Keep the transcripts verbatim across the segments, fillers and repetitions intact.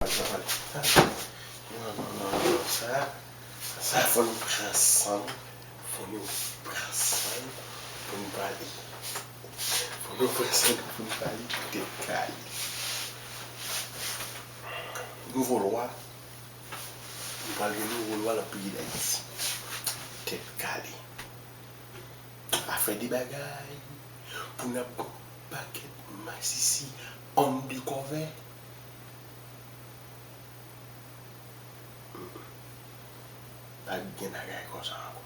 Sa, sa fò nou pran san nou, fò nou pran san nou pou nou pale. Fò nou pran san nou pou nou pale, tèt kale. Nouvo lwa, nou pral gen nouvo lwa nan peyi Dayiti. Tèt kale. Afè de bagay pou n ap gon pakèt masisi undercover. Pa gen bagay konsa ankò.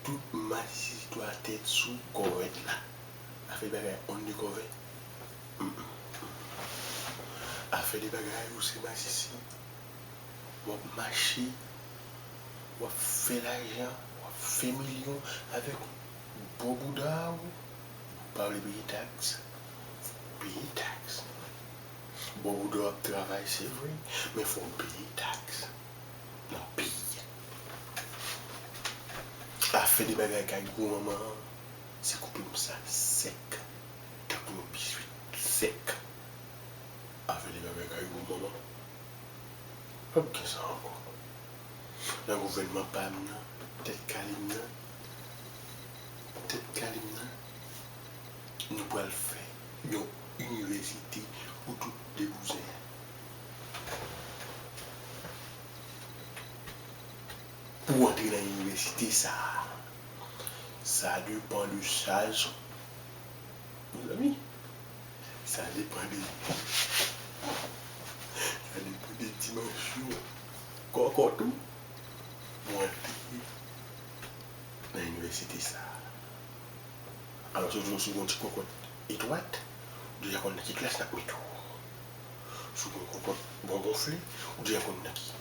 Tout masisi twa tèt sou kòvèt la. Afè bagay undercover. Afè de bagay ou se masisi. W ap mache, w ap fè lajan, w ap fè milyon avèk bò bouda w. Ou pa vle peye taks, peye taks. Bò bouda w ap travay, se vre, men fò w peye taks nan peyi a. Afè de bagay kay gwo manman an, se koupe m sa sèk, tankou yon biswit sèk. Afè de bagay kay gwo manman. P ap gen sa ankò. Nan gouvènman pa m nan, tèt kale m nan, tèt kale m nan, nou pral fè yon inivèsite pou tout debouzen. Pou w antre nan inivèsite sa a, sa depann de chaj ou. Mezanmi, sa depann de, sa depann de dimansyon kòkòt ou pou antre nan inivèsite sa a. Alò, si w, si w gen yon ti kòkòt etwat, ou deja konn nan ki klas n ap mete w. Si w gen yon kòkòt bon gonfle, ou deja konn nan ki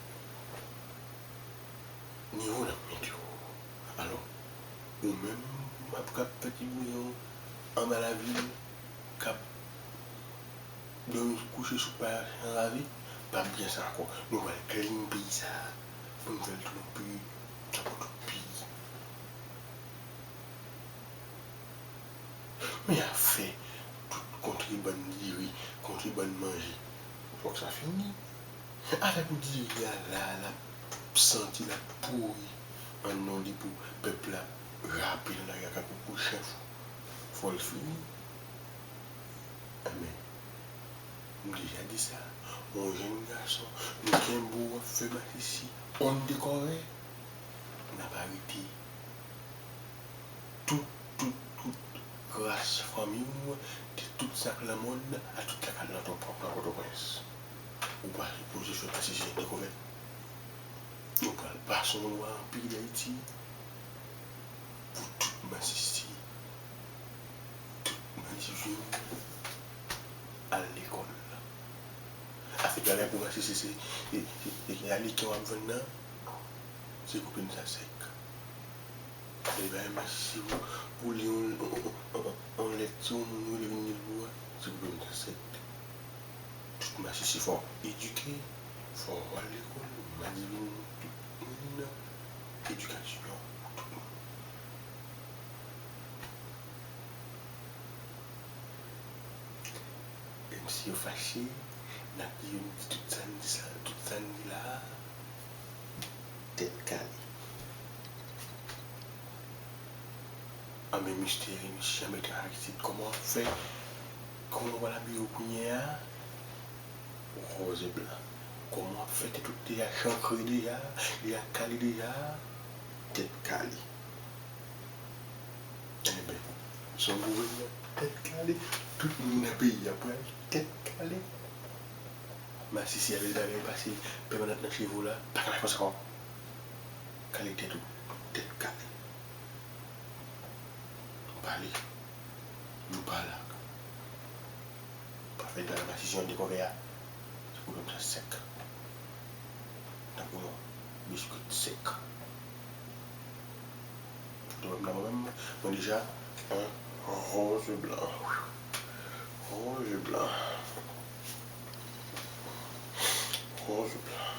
nivo n ap mete w. Alò, ou menm, m ap k ap fè ti bouyon anba lavil, k ap dòmi kouche sou pay san lave, p ap gen sa ankò. Nou pral clean peyi sa a pou n fè l tounen yon peyi tankou tout peyi. Men afè tout kontrebann diri, kontrebann manje, fòk sa fini. Afè pou diri a la, l ap santi, l ap pouri anndan w, li pou pèp la rape nan lari a tankou kou chen fou. Fò l fini. Enben, m deja di sa, yon jèn gason, nou kenbe w ap fè masisi, on dekòre, n ap arete tout, tout, tout ras fanmi w, de tout sa k lanmòn, a tout sa k al nan Pòtoprens. Ou pa sipoze fè masisi on dekòre. Nou pral pase yon lwa an peyi Dayiti pou tout masisi, tout madivin al lekòl. Afè bagay pou masisi se, se, se, se, se aleken w ap vann nan, se koupe n sa sèk. Afè bagay masisi pou, pou li yon, yon, yon, yon lèt, se yon moun rele vin li l pou a, se koupe n sa sèk. Tout masisi fò edike, fò al lekòl, madivin tout moun, edikasyon pou tout moun. Menm si yo fache, n ap di yo, n di tout sa n di sa, tout sa n di la a, tèt kale. Anben, mistè, misye jan mete Aristid, kòman w ap fè? Kòman w pral abiye w kounye a? Wòz e blan. Kòman w ap fè tèt ou deja chankre deja, deja kale deja? Tèt kale. Enben, se yon gouvènman tèt kale, tout moun nan peyi a pral tèt kale. Masisi avèk bagay pase pèmanant nan cheve w la, pa ka fè konsa ankò. Kale tèt ou, tèt kale. Nou pale. Nou pa la. Pa fè bagay masisi on dekòve a. Se koupe m sa sèk. Tankou yon biskwit sèk. Foto m nan mwen menm, mwen deja, hein, rose blanc. Rose blanc. Rose blanc.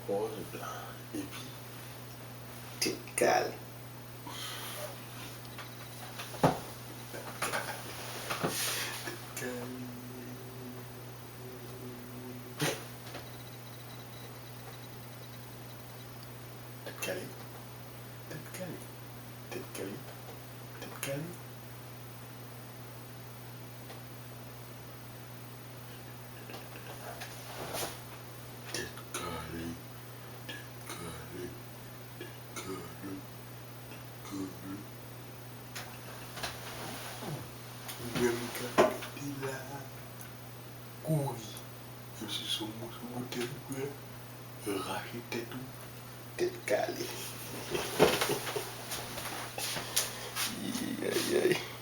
Rose blanc. Epi, tèt kale. Tèt kale. Tèt kale. Mesye, se yon moso bouton li pran, rache tèt ou, tèt kale. Ayayay.